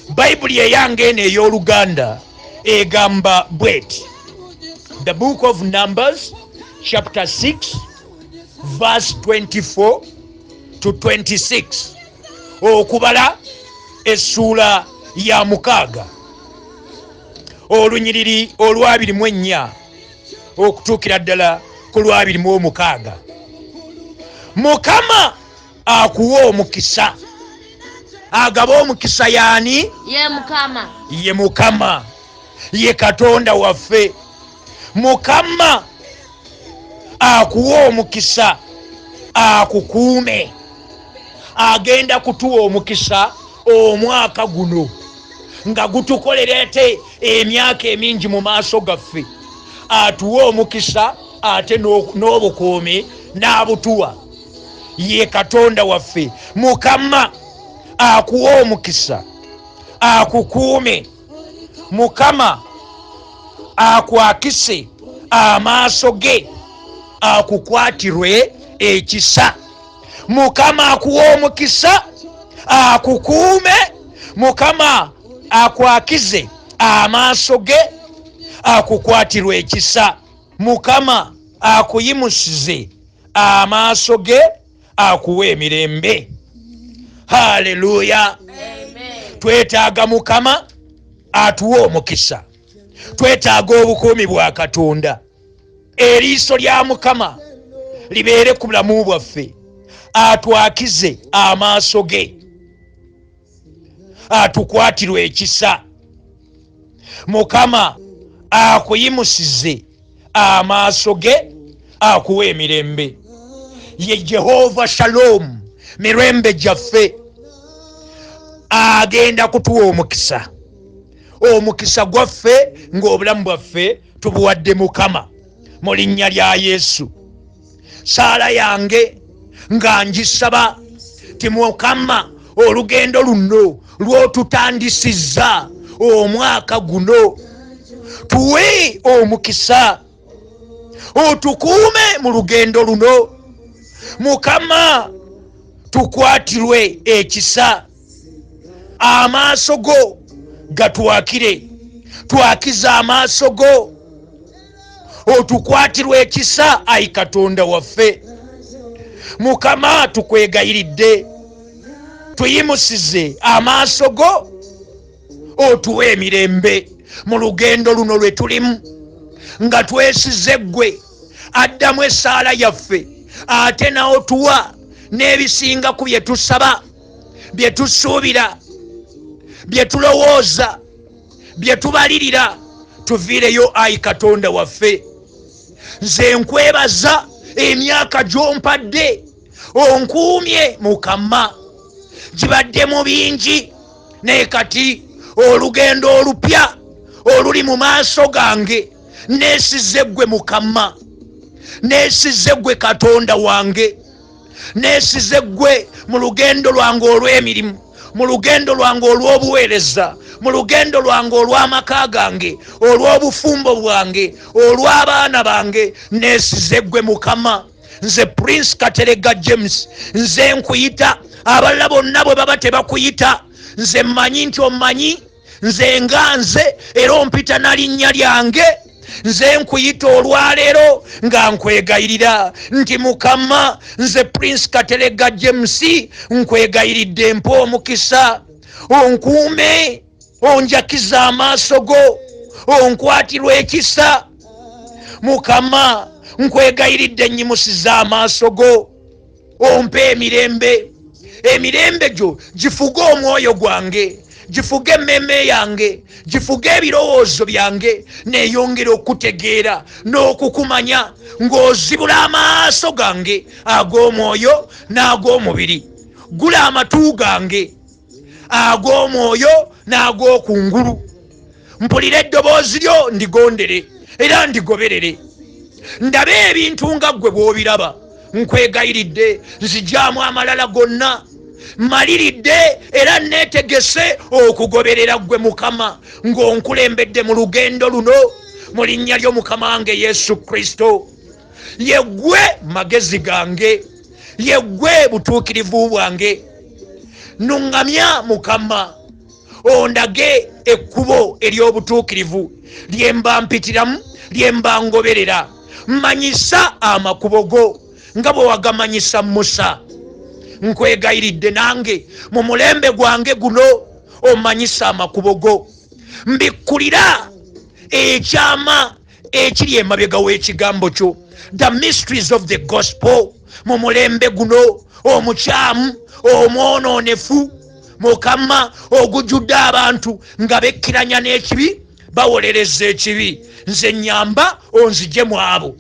Bayibuli eyange eno ey'Oluganda egamba bweti: the book of Numbers chapter 6 verse 24 to 26. Okubala essuula ya 6, olunyiriri olw24 okutuukira ddala ku lw26. Mukama akuwa omukisa, agaba omukisa yaani? Ye Mukama. Ye Mukama, ye Katonda waffe. Mukama akuwa omukisa akukuume. Agenda kutuwa omukisa omwaka guno nga gutukolera ate emyaka emingi mu maaso gaffe. Atuwa omukisa ate n'obukuumi n'abutuwa. Ye Katonda waffe. Mukama akuwa omukisa akukuume. Mukama akwakise amaaso ge akukwatirwe ekisa. Mukama akuwa omukisa akukuume. Mukama akwakize amaaso ge akukwatirwe ekisa. Mukama akuyimusize amaaso ge akuwa emirembe. Haleluya! Twetaaga Mukama atuwa omukisa, twetaaga obukuumi bwa Katonda. Eriiso lya Mukama libeere ku bulamu bwaffe, atwakize amaaso ge atukwatirwe ekisa. Mukama akuyimusize amaaso ge akuwa emirembe. Ye Jehova Shalom, mirembe gyaffe. Agenda kutuwa omukisa, omukisa gwaffe ng'obulamu bwaffe tubuwadde Mukama, mu linnya lya Yesu. Saala yange nga ngisaba ti Mukama, olugendo luno lw'otutandisizza omwaka guno, tuwe omukisa, otukuume mu lugendo luno. Mukama, tukwatirwe ekisa, amaaso go gatwakire, twakiza amaaso go otukwatirwe ekisa. Ayi Katonda waffe Mukama, tukwegayiridde, tuyimusize amaaso go otuwe emirembe mu lugendo luno lwe tulimu, nga twesize ggwe addamu essaala yaffe, ate n'otuwa n'ebisinga ku bye tusaba, bye tusuubira, bye tulowooza, bye tubalirira. Tuviireyo, ayi Katonda waffe. Nze nkwebaza emyaka gy'ompadde, onkuumye Mukama, gibaddemu bingi, naye kati olugendo olupya oluli mu maaso gange, neesize ggwe Mukama, neesize ggwe Katonda wange, neesize ggwe mu lugendo lwange olw'emirimu, mu lugendo lwange olw'obuweereza, mu lugendo lwange olw'amaka gange, olw'obufumbo bwange, olw'abaana bange. Neesize ggwe Mukama. Nze Prince Katerega James, nze nkuyita. Abalala bonna bwe baba tebakuyita, nze mmanyi nti ommanyi nze nga nze, era ompita na linnya lyange. Nze nkuyita olwaleero nga nkwegayirira nti Mukama, nze Prince Kateregga James nkwegayiridde, mpa omukisa, onkuume, onjakiza amaaso go, onkwatirwa ekisa. Mukama, nkwegayiridde, nnyimusiza amaaso go, ompe emirembe. Emirembe gyo gifuge omwoyo gwange, gifuge emmeeme yange, gifuge ebirowoozo byange, neeyongera okutegeera n'okukumanya ng'ozibula amaaso gange ag'omwoyo n'ag'omubiri. Gula amatu gange ag'omwoyo n'ag'okungulu, mpulire eddoboozi lyo, ndigondere era ndigoberere, ndabe ebintu nga ggwe bw'obiraba. Nkwegayiridde, nzijaamu amalala gonna, maliridde era neetegese okugoberera ggwe Mukama ng'onkulembedde mu lugendo luno, mu linnya ly'Omukama wange Yesu Kristo. Yeggwe magezi gange, yeggwe butuukirivu bwange. Nuŋŋamya Mukama, ondage ekkubo ery'obutuukirivu lyemba mpitiramu, lyemba ngoberera. Mmanyisa amakubo go nga bwe wagamanyisa Musa. Nkwegayiridde, nange mu mulembe gwange guno omanyisa amakubo go. Mbikkulira ekyama ekiri emabega w'ekigambo kyo, the mysteries of the gospel, mu mulembe guno omukyamu, omwonoonefu, Mukama, ogujjudde abantu nga bekkiranya n'ekibi, bawolereza ekibi. Nze nyamba onzije mu abo,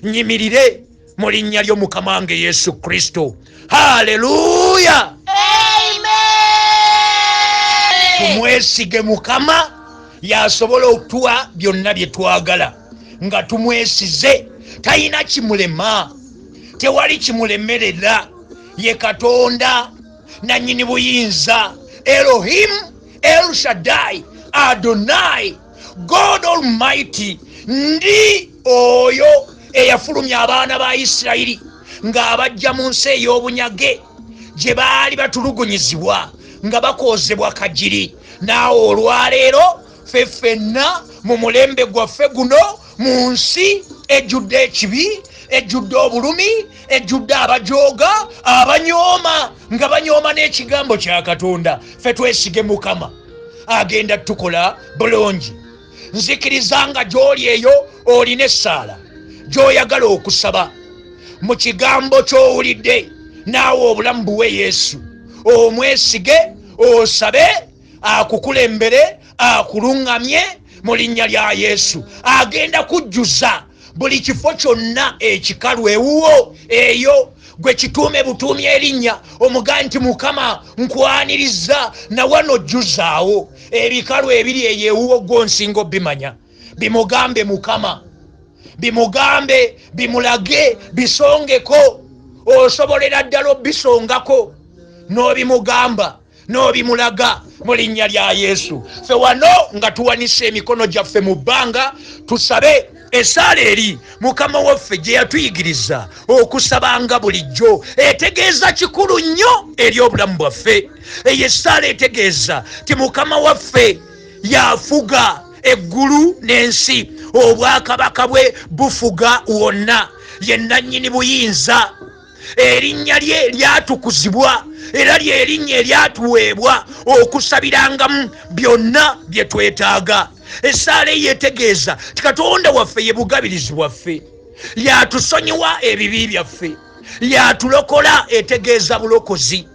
nyimirire mu linnya ly'Omukama wange Yesu Kristo. Haleluya! Tumwesige Mukama, yasobola okutuwa byonna bye twagala nga tumwesize. Talina kimulema, tewali kimulemerera. Ye Katonda nanyini buyinza, Elohim, El Shaddai, Adonai, God Almighty. Ndi oyo eyafulumya abaana ba Isirayiri ng'abajja mu nsi ey'obunyage gye baali batulugunyizibwa nga bakoozebwa kagiri. Naawe olwaleero ffe ffenna mu mulembe gwaffe guno, mu nsi ejjudde ekibi, ejjudde obulumi, ejjudde abajooga, abanyooma, nga banyooma n'ekigambo kya Katonda, ffe twesige Mukama, agenda tukola bulungi. Nzikiriza nga gy'oli eyo olina essaala gy'oyagala okusaba mu kigambo ky'owulidde. Naawe obulamu buwe Yesu, omwesige, osabe akukulembere, akuluŋŋamye mu linnya lya Yesu. Agenda kujjuza buli kifo kyonna ekikalu ewuwo eyo. Gwe kituume butuumi erinnya, omugaa nti, "Mukama, nkwaniriza nawano, ojjuzaawo ebikalu ebiri eyo ewuwo." Gwo nsinga obimanya. Bimugambe Mukama, bimugambe, bimulage, bisongeko. Osobolera ddala obisongako n'obimugamba n'obimulaga mu linnya lya Yesu. Ffe wano nga tuwanisa emikono gyaffe mu bbanga, tusabe esaala eri Mukama waffe gye yatuyigiriza okusabanga bulijjo. Etegeeza kikulu nnyo eri obulamu bwaffe. Eyo essaala etegeeza ti Mukama waffe yafuga eggulu n'ensi, obwakabaka bwe bufuga wonna, ye nannyini buyinza. Erinnya lye lyatukuzibwa, era lyerinnya eryatuweebwa okusabirangamu byonna bye twetaaga. Essaala eyo etegeeza ti Katonda waffe ye bugabirizi bwaffe, yatusonyiwa ebibi byaffe, yatulokola. Etegeeza bulokozi,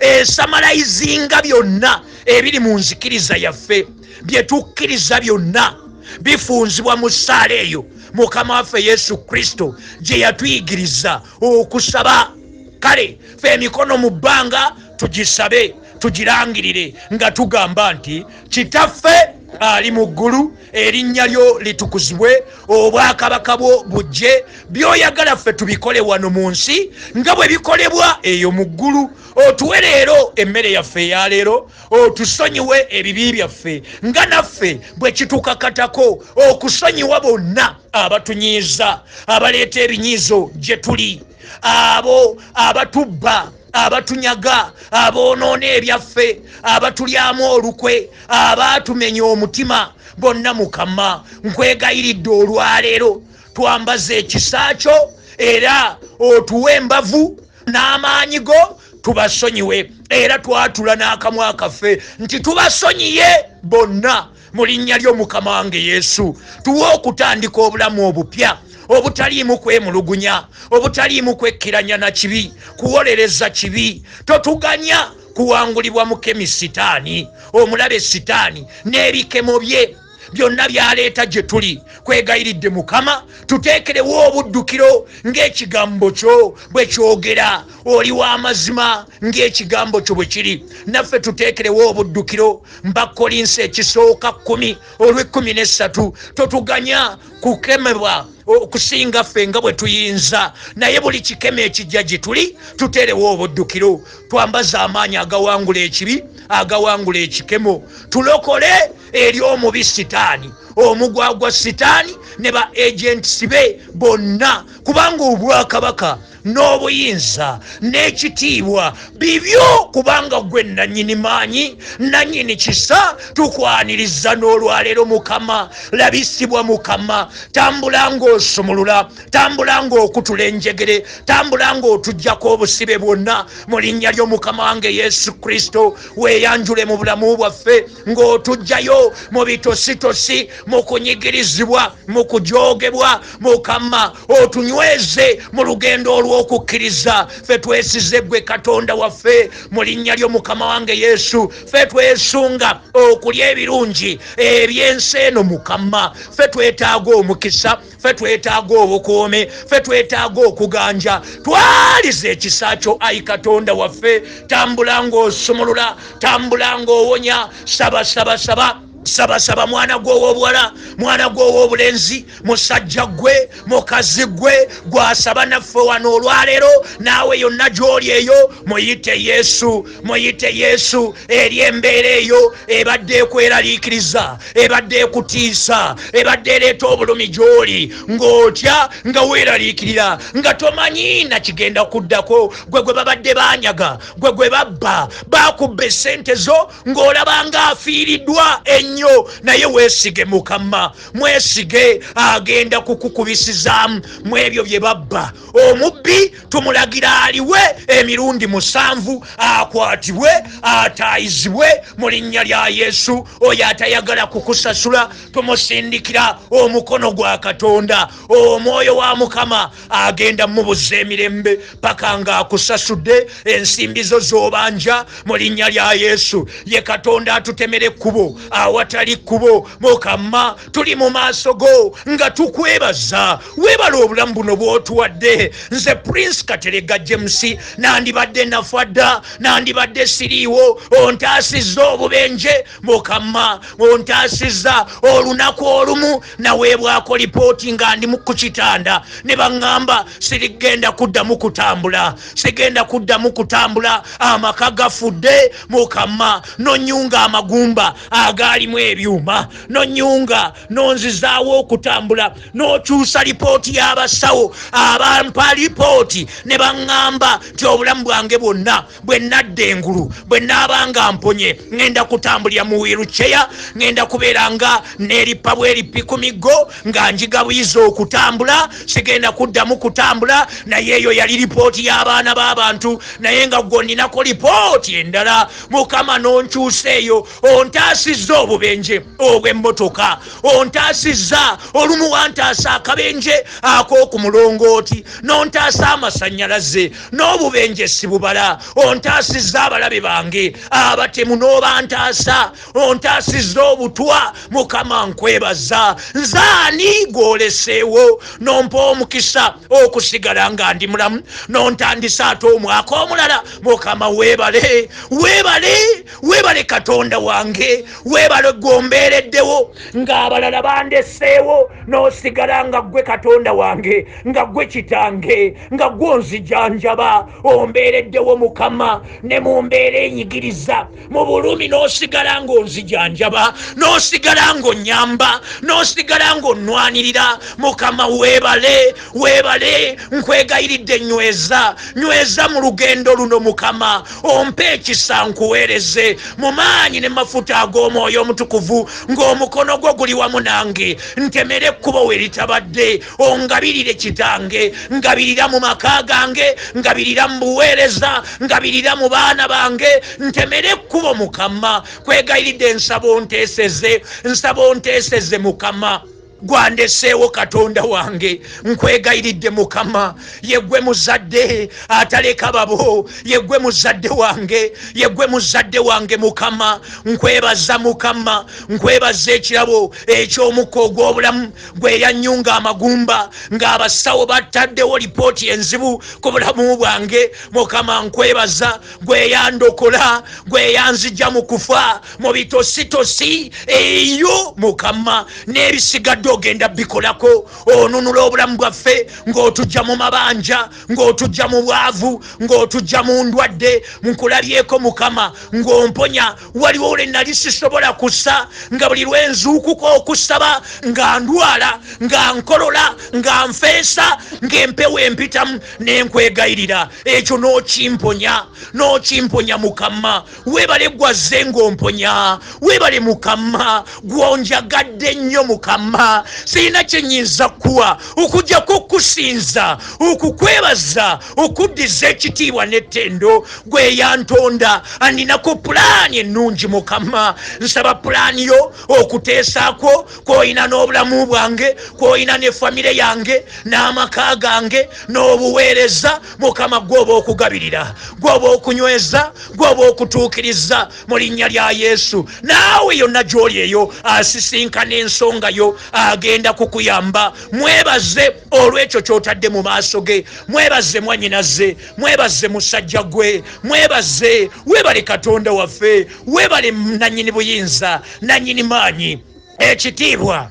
esummarizinga byonna ebiri mu nzikiriza yaffe. Bye tukkiriza byonna bifunzibwa mu ssaala eyo Mukama waffe Yesu Kristo gye yatuyigiriza okusaba. Kale fe emikono mu bbanga tugisabe, tugirangirire nga tugamba nti, "Kitaffe ali mu ggulu, erinnya lyo litukuzibwe, obwakabaka bwo bujje, byoyagala ffe tubikole wano mu nsi nga bwe bikolebwa eyo mu ggulu. Otuwe leero emmere yaffe eyaleero, otusonyiwe ebibi byaffe nga naffe bwe kitukakatako okusonyiwa bonna abatunyiiza, abaleeta ebinyiizo gye tuli, abo abatubba, abatunyaga, aboonoona ebyaffe, abatulyamu olukwe, abaatumenya omutima. Bonna Mukama, nkwegayiridde olwaleero twambaze ekisa kyo era otuwe embavu n'amaanyi go tubasonyiwe, era twatula n'akamwa kaffe nti tubasonyiye bonna mu linnya ly'Omukama wange Yesu. Tuwe okutandika obulamu obupya obutaliimu kwemulugunya, obutaliimu kwekkiranya na kibi, kuwolereza kibi. Totuganya kuwangulibwa mukemi Sitaani, omulabe Sitaani n'ebikemo bye byonna byaleeta gye tuli. Kwegayiridde Mukama, tuteekerewo obuddukiro ng'ekigambo kyo bwe kyogera. Oli w'amazima ng'ekigambo kyo bwe kiri, naffe tuteekerewo obuddukiro. Mbakkolinsa ekisooka 10 olw'ekkumi n'essatu, totuganya kukemebwa okusinga ffe nga bwe tuyinza, naye buli kikemo ekijja gye tuli tuteerewo obuddukiro. Twambaze amaanyi agawangula ekibi, agawangula ekikemo, tulokole eri omubi Sitaani, omugwagwa Sitaani ne ba agents be bonna, kubanga obwakabaka n'obuyinza n'ekitiibwa bibyo, kubanga gwe nannyini maanyi, nannyini kisa. Tukwaniriza n'olwaleero Mukama, labisibwa Mukama, tambula ng'osumulula, tambula ng'okutula enjegere, tambula ng'otuggyako obusibe bwonna mu linnya ly'Omukama wange Yesu Kristo. Weeyanjule mu bulamu bwaffe ng'otuggyayo mu bitositosi, mu kunyigirizibwa, mu kujoogebwa. Mukama, otunyweze mu lugendo olw'okukkiriza. Ffe twesize ggwe Katonda waffe mu linnya ly'Omukama wange Yesu. Ffe twesunga okulya ebirungi eby'ensi eno Mukama. Ffe twetaaga omukisa, ffe twetaaga obukuumi, ffe twetaaga okuganja. Twaliza ekisa kyo ayi Katonda waffe. Tambula ng'osumulula, tambula ng'owonya. Saba, saba, saba, saba, saba, mwana gw'ow'obuwala, mwana gw'ow'obulenzi, musajja gwe, mukazi gwe gwasaba naffe wano olwaleero, naawe yonna gy'oli eyo, muyite Yesu, muyite Yesu eri embeera eyo ebadde ekweraliikiriza, ebadde ekutiisa, ebadde ereeta obulumi gy'oli, ng'otya, nga weeraliikirira, nga tomanyi na kigenda kuddako. Gwe gwe babadde banyaga, gwe gwe babba, bakubba essente zo, ng'olaba ng'afiiriddwa ennyo, naye weesige Mukama, mwesige, agenda kukukubisizaamu mu ebyo bye babba. Omubbi tumulagira aliwe emirundi 7, akwatibwe, ataayizibwe mu linnya lya Yesu. Oyo atayagala kukusasula tumusindikira omukono gwa Katonda. Omwoyo wa Mukama agenda mubuza emirembe paka ng'akusasudde ensimbi zo z'obanja mu linnya lya Yesu. Ye Katonda atutemera ekkubo awatali kkubo. Mukama, tuli mu maaso go nga tukwebaza, weebala obulamu buno bw'otuwadde. Nze Prince Katerega James nandibadde nafa dda, nandibadde siriiwo. Ontaasizza obubenje Mukama, ontaasizza. Olunaku olumu naweebwako lipooti nga ndi ku kitanda, ne baŋŋamba sirigenda kuddamu kutambula, sigenda kuddamu kutambula, amaka gafudde. Mukama, nonyunga amagumba agaalimu ebyuma, nonyunga, nonzizaawo okutambula, n'okyusa lipooti y'abasawo abampa lipooti ne baŋŋamba nti obulamu bwange bwonna bwe nadda engulu, bwe naabanga mponye, ŋŋenda kutambulira mu wheelchair, ŋŋenda kubeera nga neerippa bwerippi ku miggo nga njigabuyiza okutambula, sigenda kuddamu kutambula. Naye eyo yali lipooti y'abaana b'abantu, naye nga gwe oninako lipooti endala. Mukama, n'onkyusa eyo, ontaasizza obubenje obw'emmotoka, ontaasizza olumu wantaasa akabenje ak'oku mulongooti, n'ontaasa amasannyalaze n'obubenje sibubala, ontaasizza abalabe bange abatemu n'obantaasa, ontaasizza obutwa. Mukama, nkwebaza. Nzaani gw'oleseewo n'ompa omukisa okusigala nga ndi mulamu, n'ontandisa ate omwaka omulala? Mukama, weebale, weebale, weebale Katonda wange, weebale gw'ombeereddewo ng'abalala bandeseewo, n'osigala nga ggwe Katonda wange, nga ggwe kitange, nga ggwe onzijanjaba. Ombeereddewo Mukama ne mu mbeera enyigiriza, mu bulumi, n'osigala ng'onzijanjaba, n'osigala ng'onnyamba, n'osigala ng'onnwanirira. Mukama, weebale, weebale. Nkwegayiridde nyweza, nyweza mu lugendo luno Mukama, ompe ekisa nkuweereze mu maanyi ne mafuta ag'omwoyo Omutukuvu. Omutukuvu, ng'omukono gwo guli wamu nange. Ntemere ekkubo we litabadde, ongabirire Kitange, ngabirira mu maka gange, ngabirira mu buweereza, ngabirira mu baana bange, ntemere ekkubo Mukama. Kwegayiridde nsaba onteeseze, nsaba onteeseze Mukama. Gwandeseewo Katonda wange, nkwegayiridde Mukama. Yeggwe muzadde ataleka babo, yeggwe muzadde wange, yeggwe muzadde wange Mukama. Nkwebaza Mukama, nkwebaza ekirabo eky'omukka ogw'obulamu gwe yannyunga amagumba ng'abasawo bataddewo lipooti enzibu ku bulamu bwange. Mukama nkwebaza gwe yandokola, gwe yanzija mu kufa, mu bitositosi eyo Mukama, n'ebisigadde ogenda bikolako. Onunula obulamu bwaffe ng'otujja mu mabanja, ng'otujja mu bwavu, ng'otujja mu ndwadde. Nkulabyeko Mukama ng'omponya. Waliwo lwe nali sisobola kussa, nga buli lwenzuukuka okusaba nga ndwala, nga nkolola, nga nfeesa, ng'empewo empitamu, nenkwegayirira ekyo n'okimponya, n'okimponya Mukama. Webale gwazze ng'omponya, webale Mukama, gwonjagadde nnyo Mukama. Sirina kyenyinza kuwa okujjako okusinza, okukwebaza, okuddiza ekitiibwa n'ettendo. Gwe yantonda aninako pulaani ennungi Mukama. Nsaba pulaani yo okuteesaakwo kwoyina n'obulamu bwange, kwoyina ne famire yange n'amaka gange n'obuweereza Mukama. Gwoba okugabirira, gwoba okunyweza, gwoba okutuukiriza mu linnya lya Yesu. Naawe yonna gy'oli eyo asisinkana ensonga yo, agenda kukuyamba. Mwebaze olw'ekyo ky'otadde mu maaso ge. Mwebaze mwanyinaze, mwebaze musajja gwe, mwebaze. Webale Katonda waffe, webale nanyini buyinza, nanyini maanyi. Ekitiibwa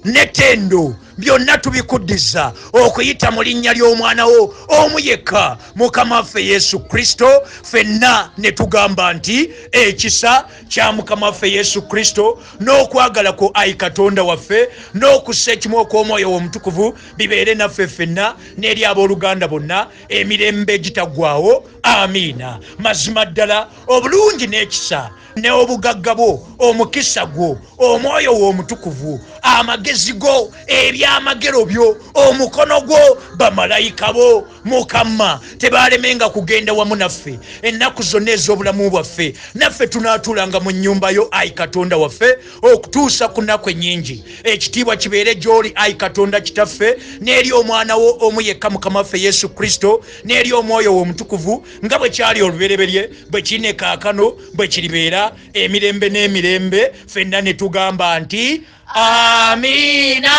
n'ettendo byonna tubikuddiza okuyita mu linnya ly'omwana wo omu yekka, Mukama waffe Yesu Kristo. Ffenna ne tugamba nti ekisa kya Mukama waffe Yesu Kristo n'okwagala kwo ayi Katonda waffe n'okussa ekimu okw'Omwoyo w'Omutukuvu bibeere naffe ffenna n'eri abooluganda bonna emirembe egitaggwaawo. Amiina. Mazima ddala obulungi n'ekisa ne obugagga bwo, omukisa gwo, omwoyo wo omutukuvu, amagezi go, ebyamagero byo, omukono gwo, bamalayika bo Mukama tebalemenga kugenda wamu naffe ennaku zonna ez'obulamu bwaffe. Naffe tunaatuulanga mu nnyumba yo ayi Katonda waffe okutuusa ku nnaku ennyingi. Ekitiibwa kibeere gy'oli ayi Katonda Kitaffe, n'eri Omwana wo omu yekka Mukama waffe Yesu Kristo, n'eri Omwoyo wo Omutukuvu, nga bwe kyali olubereberye, bwe kiri ne kaakano, bwe kiribeera emirembe n'emirembe. Ffenna ne tugamba nti amiina.